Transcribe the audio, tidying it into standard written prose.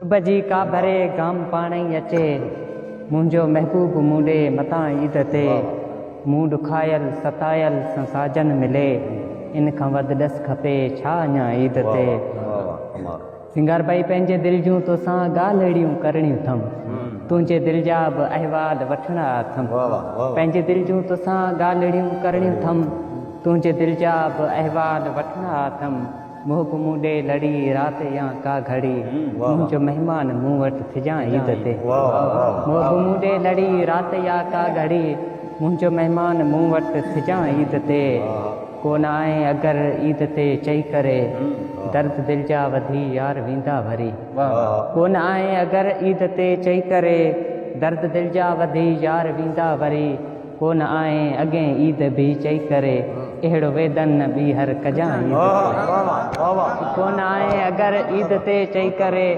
قرب جي ڪا ڀري گام پاڻ ئي اچي، منهنجو محبوب مون ڏي متان عيد تي، مون ڏکايل ستايل سان ساجن ملي، ان کان وڌ ڏس کپي ڇا اڃا عيد تي. سينگار ڀائي پنهنجي دل جون توسان ڳالهڙيون ڪرڻيون ٿم، تنهنجي دل جا به احوال وٺڻا اٿم، پنهنجي دل جون توسان ڳالهڙيون ڪرڻيون ٿم، تنهنجي دل جا به احوال وٺڻا اٿم. محب مون ڏي لڙي رات يا ڪا گهڙي، منهنجو مهمان مون وٽ ٿجان عيد تي. محب مون ڏي لڙي رات يا ڪا گهڙي، منهنجو مهمان مون وٽ ٿجان عيد تي. ڪو نه آئين اگر عيد تي چئي ڪري، درد دل جا وڌي يار ويندا وري. ڪو نه آئين اگر عيد تي چئي ڪري، درد دل جا وڌي يار ويندا وري. ڪو نه آئين اڳئين عيد ڀي چئي ڪري، اهڙو ويدن نه ٻيهر ڪجان عيد تي. ڪو نه آئين اگر عيد تي چئي ڪري.